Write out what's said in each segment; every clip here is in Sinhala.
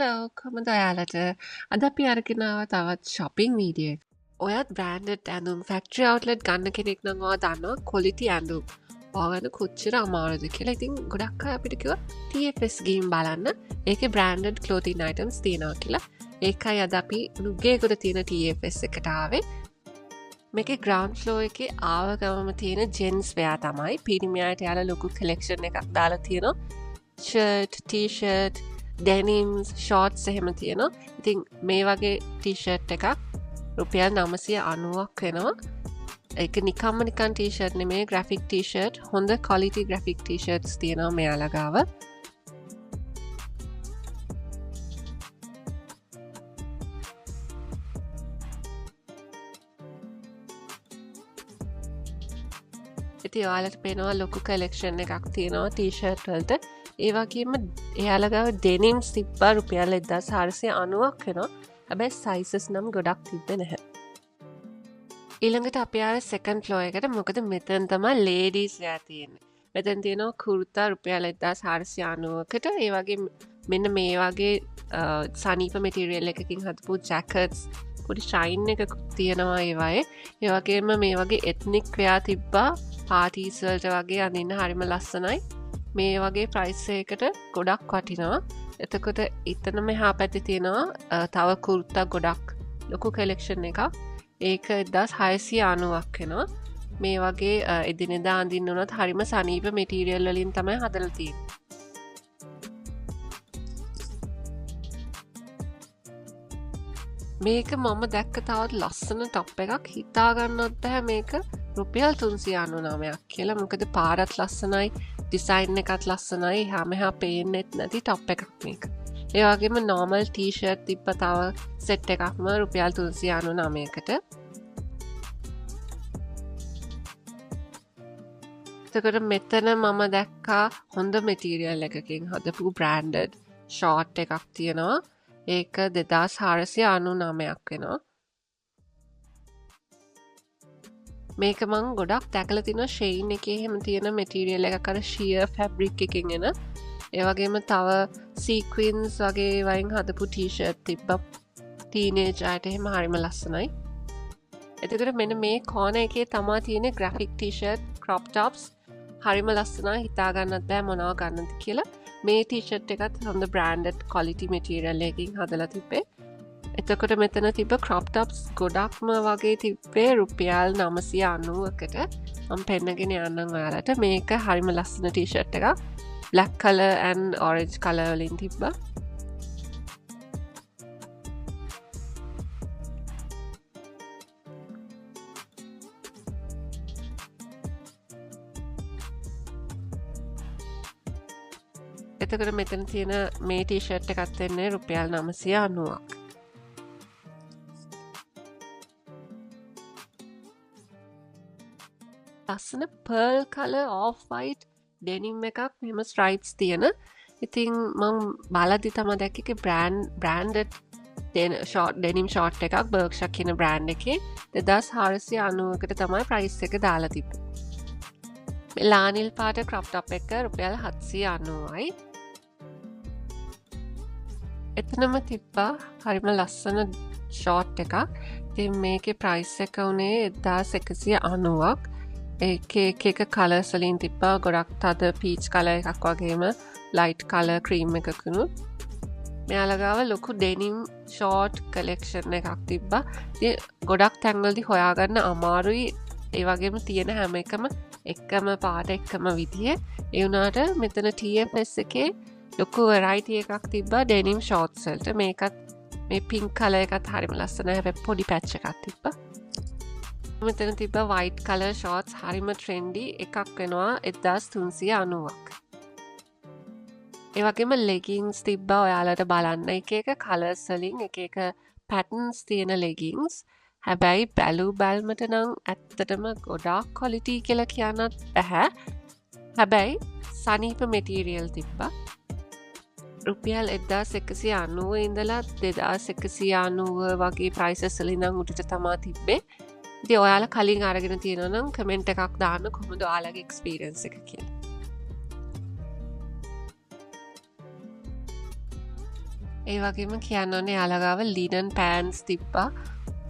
හලෝ, කොහොමද ඔයාලට? අද අපි අරගෙන ආවා තවත් shopping video එකක්. ඔයත් බ්‍රෑන්ඩඩ් ඇඳුම් ෆැක්ටරි අවුට්ලට් ගන්න කෙනෙක් නම් ඔයා දන්නවා ක්වොලිටි ඇඳුම් හොයාගන්න කොච්චර අමාරුද කියලා. ඉතින් ගොඩක් අය අපිට කිව්වා TFS ගිහින් බලන්න. ඒකේ බ්‍රෑන්ඩඩ් ක්ලෝතින් අයිටම්ස් තියෙනවා කියලා. ඒකයි අද අපි නුගේගොඩ තියෙන TFS එකට ආවේ. මේකේ ග්‍රවුන්ඩ් ෆ්ලෝර් එකේ ආව ගමම තියෙන ජෙන්ස් වෙයා තමයි. පිරිමි අයට යාලා ලොකු කලෙක්ෂන් එකක් දාලා තියෙනවා. ෂර්ට්, ටී-ෂර්ට්, ඩෙනිම්ස්, ෂෝට්ස් එහෙම තියෙනවා. ඉතින් මේ වගේ ටී-ෂර්ට් එකක් රුපියල් 990ක් වෙනවා. ඒක නිකම්ම නිකන් ටී-ෂර්ට් නෙමෙයි, ග්‍රැෆික් ටී-ෂර්ට්. හොඳ ක්වොලිටි ග්‍රැෆික් ටී-ෂර්ට්ස් තියෙනවා මෙයාලා ගාව. ඉතින් ඔයාලට පේනවා ලොකු කලෙක්ෂන් එකක් තියෙනවා ටී-ෂර්ට් වලට. ඒ වගේම එයාලා ගාව ඩෙනිම්ස් තිබ්බා රුපියල් 1490ක් වෙනවා. හැබැයි සයිසස් නම් ගොඩක් තිබ්බේ නැහැ. ඊළඟට අපි ආවේ සෙකන්ඩ් ෆ්ලෝර් එකට. මොකද මෙතන තමයි ලේඩීස් වෙයා තියෙන්නේ. මෙතන තියෙනවා කුර්තා රුපියල් 1490කට. ඒ වගේම මෙන්න මේ වගේ සනීප මැටීරියල් එකකින් හදපු ජැකට්ස් පොඩි ෂයින් එකකුත් තියෙනවා ඒ වගේ. ඒ වගේම මේ වගේ එත්නික් වෙයා තිබ්බා පාටිස් වලට වගේ අඳින්න හරිම ලස්සනයි. මේ වගේ ප්‍රයිස් එකකට ගොඩක් වටිනවා. එතකොට එතන මෙහා පැත්තේ තියෙනවා තව කුර්තා ගොඩක් ලොකු කලෙක්ෂන් එකක්. ඒක 1690ක් වෙනවා. මේ වගේ එදිනෙදා අඳින්න උනත් හරිම සනීප මැටීරියල් වලින් තමයි හදලා තියෙන්නේ. මේක මම දැක්ක තවත් ලස්සන ටොප් එකක්. හිතා ගන්නවත් බෑ මේක රුපියල් 399ක් කියලා. මොකද පාරත් ලස්සනයි, ඩිසයින් එකත් ලස්සනයි, එහා මෙහා පේන්නෙත් නැති ටොප් එකක් මේක. ඒ වගේම නෝමල් ටී-ෂර්ට් තිබ්බ තව සෙට් එකක්ම රුපියල් 399කට. එතකොට මෙතන මම දැක්කා හොඳ මැටීරියල් එකකින් හදපු බ්‍රෑන්ඩඩ් ෂෝට් එකක් තියෙනවා. ඒක 2499ක් වෙනවා. මේක මං ගොඩක් දැකලා තිනවා ෂෙයින් එකේ එහෙම තියෙන මැටීරියල් එකක්, අර ෂියර් ෆැබ්‍රික් එකකින් එන. ඒ වගේම තව සීක්වින්ස් වගේ වයින් හදපු ටී-ෂර්ට් තිබ්බා. ටීනේජ් අයට එහෙම හරිම ලස්සනයි. එතකොට මෙන්න මේ කෝනර් එකේ තමා තියෙන ග්‍රැෆික් ටී-ෂර්ට්, ක්‍රොප් ටොප්ස්. හරිම ලස්සනයි, හිතා ගන්නත් බෑ මොනවා ගන්නද කියලා. මේ ටී-ෂර්ට් එකත් හොඳ බ්‍රෑන්ඩඩ් ක්වොලිටි මැටීරියල් එකකින් හදලා තිබ්බේ. එතකොට මෙතන තිබ්බ ක්‍රොප් ටොප්ස් ගොඩක්ම වගේ තිබ්බේ රුපියල් 990කට. මම පෙන්නගෙන යන්නම් ඔයාලට. මේක හරිම ලස්සන ටී-ෂර්ට් එකක්. Black colour and orange colour වලින් තිබ්බා. එතකොට මෙතන තියෙන මේ ටී-ෂර්ට් එකත් වෙන්නේ රුපියල් 990ක්. ලස්සන pearl colour off white denim එකක් මෙහෙම ස්ට්‍රයිප්ස් තියෙන. ඉතින් මං බලද්දි තමයි දැක්කේ ඒකේ බ්‍රෑන්ඩඩ් ඩෙනිම් ෂෝට් එකක් බර්ක්ෂා කියන බ්‍රෑන්ඩ් එකේ 2490කට තමයි ප්‍රයිස් එක දාලා තිබ්බේ. මේ ලානිල් පාට ක්‍රොප් ටොප් එක රුපියල් 790යි. එතනම තිබ්බා හරිම ලස්සන ෂෝට් එකක්. ඉතින් මේකේ ප්‍රයිස් එක උනේ 1190ක්. ඒකේ එක එක කලර්ස් වලින් තිබ්බා. ගොඩක් තද පීච් කලර් එකක් වගේම ලයිට් කලර් ක්‍රීම් එකකුනුත්. මෙයාලා ගාව ලොකු ඩෙනිම් ෂෝට් කලෙක්ෂන් එකක් තිබ්බා. ඉතින් ගොඩක් තැන්වලදී හොයාගන්න අමාරුයි. ඒ වගේම තියෙන හැම එකම එකම පාට එකම විදිය. ඒ වුණාට මෙතන TFS එකේ ලොකු වෙරයිටි එකක් තිබ්බා ඩෙනිම් ෂෝට්ස් වලට. මේකත් මේ පින්ක් කලර් එකත් හරිම ලස්සනයි. හැබැයි පොඩි පැච් එකක් තිබ්බා. මෙතන තිබ්බා වයිට් කලර් ෂෝට්ස් හරිම ට්‍රෙන්ඩි එකක් වෙනවා 1390ක්. ඒ වගේම ලෙගින්ස් තිබ්බා ඔයාලට බලන්න. එක එක කලර්ස් වලින් එක එක පැටර්න්ස් තියෙන ලෙගින්ස්. හැබැයි බැලූ බැල්මට නම් ඇත්තටම ගොඩාක් ක්වොලිටි කියලා කියන්නත් බැහැ. හැබැයි සනීප මැටීරියල් තිබ්බා. රුපියල් 1190 ඉඳලා 2190 වගේ ප්‍රයිසස් වලින් නම් උඩට තමා තිබ්බේ. ඉතින් ඔයාලා කලින් අරගෙන තියෙනවා නම් කමෙන්ට් එකක් දාන්න කොහොමද ඔයාලගේ එක්ස්පීරියන්ස් එක කියලා. ඒ වගේම කියන්න ඕනේ එයාලා ගාව ලිනන් පෑන්ට්ස් තිබ්බා.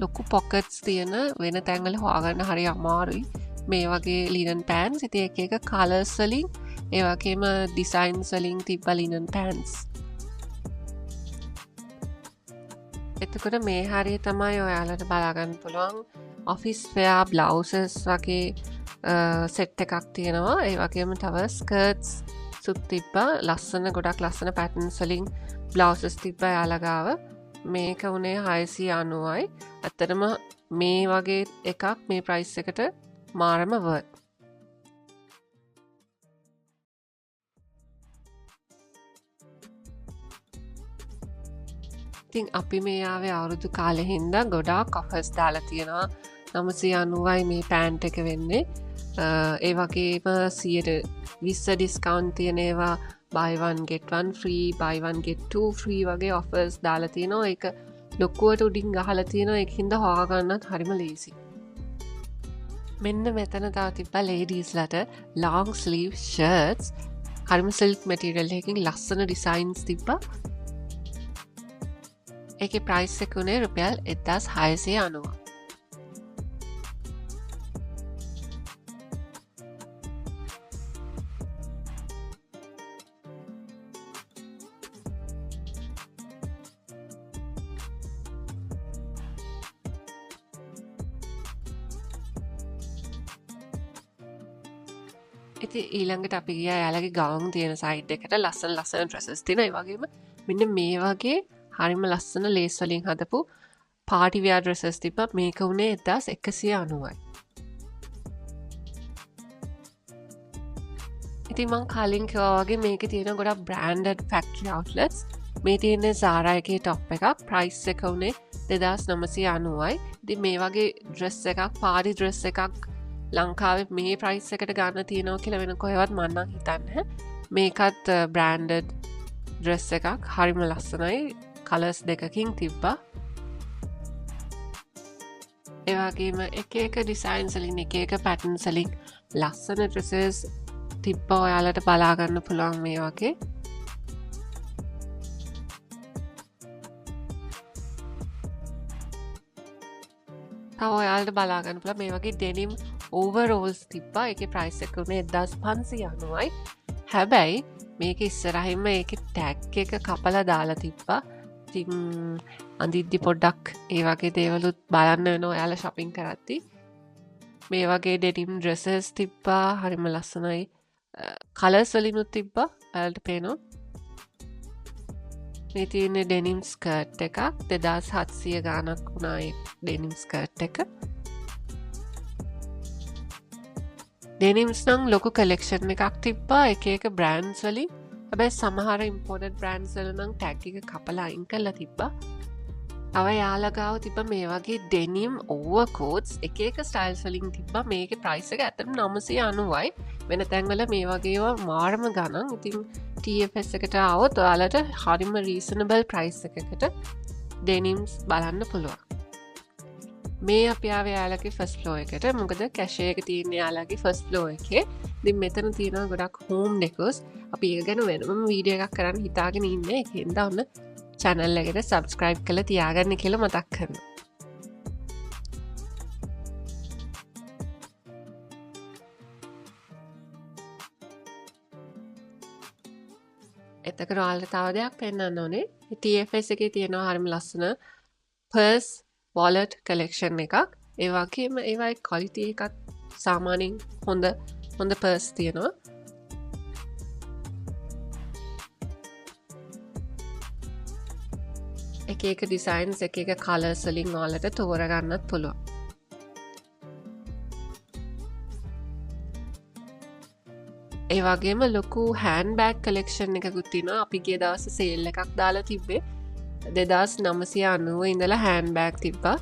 ලොකු පොකට්ස් තියෙන වෙන තැන්වල හොයාගන්න හරි අමාරුයි මේ වගේ ලිනන් පෑන්ට්ස්. ඉතින් එක එක කලර්ස් වලින් ඒ වගේම ඩිසයින්ස් වලින් තිබ්බා ලිනන් පෑන්ට්ස්. එතකොට මේ හරිය තමයි ඔයාලට බලාගන්න පුළුවන් ඔෆිස් වෙයා බ්ලවුසස් වගේ සෙට් එකක් තියෙනවා. ඒ වගේම තව ස්කර්ට්ස් සුත් තිබ්බා. ලස්සන ගොඩක් ලස්සන පැටර්න්ස් වලින් බ්ලවුසස් තිබ්බා එයාලා ගාව. මේක උනේ 690යි. ඇත්තටම මේ වගේ එකක් මේ ප්‍රයිස් එකට මාරම වර්ත්. ඉතින් අපි මේ ආවේ අවුරුදු කාලේ හින්දා ගොඩාක් ඔෆර්ස් දාලා තියෙනවා. 990යි මේ පෑන්ට් එක වෙන්නේ. ඒ වගේම 120 ඩිස්කවුන්ට් තියෙන ඒවා buy one get one free, buy one get two free වගේ ඔෆර්ස් දාලා තියෙනවා. ඒක ලොකුවට උඩින් ගහලා තියෙනවා. ඒක හින්දා හොයාගන්නත් හරිම ලේසි. මෙන්න මෙතන තව තිබ්බා ලේඩීස්ලාට long sleeve shirts. හරිම සිල්ක් මැටීරියල් එකකින් ලස්සන ඩිසයින්ස් තිබ්බා. ඒකේ ප්‍රයිස් එක උනේ රුපියල් 1690. ඉතින් ඊළඟට අපි ගියා එයාලගේ ගවුම් තියෙන සයිඩ් එකට. ලස්සන ලස්සන ඩ්‍රෙසස් තියෙනවා. ඒ වගේම මෙන්න මේ වගේ හරිම ලස්සන ලේස් වලින් හදපු පාටි වෙයාර් ඩ්‍රෙසස් තිබ්බා. මේක උනේ 1190යි. ඉතින් මං කලින් කිව්වා වගේ මේකේ තියෙන ගොඩක් බ්‍රෑන්ඩඩ් ෆැක්ටරි අවුට්ලට්ස්. මේ තියෙන්නේ Zara එකේ টොප් එකක්. ප්‍රයිස් එක උනේ 2990යි. ඉතින් මේ වගේ ඩ්‍රෙස් එකක්, පාටි ඩ්‍රෙස් එකක් ලංකාවේ මේ ප්‍රයිස් එකට ගන්න තියෙනවා කියලා වෙන කොහෙවත් මං නම් හිතන්නේ නැහැ. මේකත් බ්‍රෑන්ඩඩ් ඩ්‍රෙස් එකක්. හරිම ලස්සනයි. කලර්ස් දෙකකින් තිබ්බා. ඒ වගේම එක එක ඩිසයින්ස් වලින් එක එක පැටර්න්ස් වලින් ලස්සන ඩ්‍රෙසස් තිබ්බා. ඔයාලට බලා ගන්න පුළුවන් මේ වගේ. තව ඔයාලට බලා ගන්න පුළුවන් මේ වගේ ඩෙනිම් ඕවරෝල්ස් තිබ්බා. ඒකේ ප්‍රයිස් එක උනේ 1590යි. හැබැයි මේක ඉස්සරහින්ම ඒකේ ටැග් එක කපලා දාලා තිබ්බා. ඉතින් අඳිද්දි පොඩ්ඩක් ඒ වගේ දේවලුත් බලන්න වෙනවා ඔයාලා shopping කරද්දි. මේ වගේ ඩෙනිම් ඩ්‍රෙසස් තිබ්බා. හරිම ලස්සනයි. කලර්ස් වලිනුත් තිබ්බා. ඔයාලට පේනවා. මේ තියෙන ඩෙනිම් ස්කර්ට් එකක් 2700 ගාණක් වුණා ඒ ඩෙනිම් ස්කර්ට් එක. ඩෙනිම්ස් නම් ලොකු කලෙක්ෂන් එකක් තිබ්බා එක එක බ්‍රෑන්ඩ්ස් වලින්. හැබැයි සමහර ඉම්පෝටඩ් බ්‍රෑන්ඩ්ස් වල නම් ටැග් එක කපලා අයින් කරලා තිබ්බා. තව යාලා ගාව තිබ්බ මේ වගේ ඩෙනිම් ඕවර්කෝට්ස් එක එක ස්ටයිල්ස් වලින් තිබ්බා. මේකේ ප්‍රයිස් එක ඇත්තටම 990යි. වෙන තැන්වල මේ වගේ ඒවා මාරම ගණන්. ඉතින් TFS එකට ආවොත් ඔයාලට හරිම රීසනබල් ප්‍රයිස් එකකට ඩෙනිම්ස් බලන්න පුළුවන්. මේ අපි ආවේ යාලගේ ෆස්ට් ෆ්ලෝර් එකට. මොකද කැෂේ එක තියෙන්නේ යාලගේ ෆස්ට් ෆ්ලෝර් එකේ. ඉතින් මෙතන තියෙනවා ගොඩක් හෝම් ඩෙකෝස්. අපි ඒක ගැන වෙනමම වීඩියෝ එකක් කරන්න හිතාගෙන ඉන්නේ. ඒක හින්දා ඔන්න චැනල් එකට සබ්ස්ක්‍රයිබ් කරලා තියාගන්න කියලා මතක් කරනවා. එතකොට ඔයාලට තව දෙයක් පෙන්වන්න ඕනේ. TFS එකේ තියෙනවා හරිම ලස්සන පර්ස් වොලට් කලෙක්ෂන් එකක්. ඒ වගේම ඒවායේ ක්වොලිටි එකත් සාමාන්‍යයෙන් හොඳ පර්ස් තියෙනවා. එක එක ඩිසයින්ස් එක එක කලර්ස් වලින් ඔයාලට තෝරගන්නත් පුළුවන්. ඒ වගේම ලොකු හෑන්ඩ් බෑග් කලෙක්ෂන් එකකුත් තියෙනවා. අපි ගිය දවසේ සේල් එකක් දාලා තිබ්බේ. 2990 ඉඳලා හෑන්ඩ් බෑග් තිබ්බා.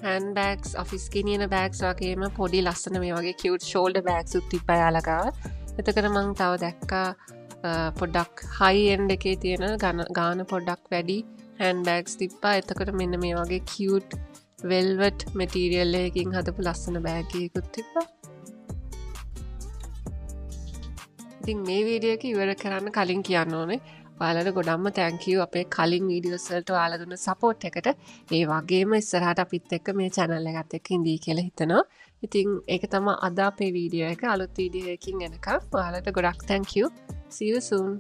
හෑන්ඩ් බෑග්ස්, ඔෆිස් ගෙනියන බෑග්ස් වගේම පොඩි ලස්සන මේ වගේ කියුට් ෂෝල්ඩර් බෑග්ස් උත් තිබ්බා යාලා ගාව. එතකොට මං තව දැක්කා පොඩ්ඩක් හයි එන්ඩ් එකේ තියෙන ගාන පොඩ්ඩක් වැඩි හෑන්ඩ් බෑග්ස් තිබ්බා. එතකොට මෙන්න මේ වගේ කියුට් වෙල්වට් මැටීරියල් එකකින් හදපු ලස්සන බෑග් එකකුත් තිබ්බා. ඉතින් මේ වීඩියෝ එක ඉවර කරන්න කලින් කියන්න ඕනේ ඔයාලට ගොඩක්ම thank you අපේ කලින් වීඩියෝස් වලට ඔයාලා දුන්න සපෝට් එකට. ඒ වගේම ඉස්සරහට අපිත් එක්ක මේ channel එකත් එක්ක ඉඳී කියලා හිතනවා. ඉතින් ඒක තමයි අද අපේ වීඩියෝ එක. අලුත් වීඩියෝ එකකින් එනකම් ඔයාලට ගොඩක් thank you. See you soon.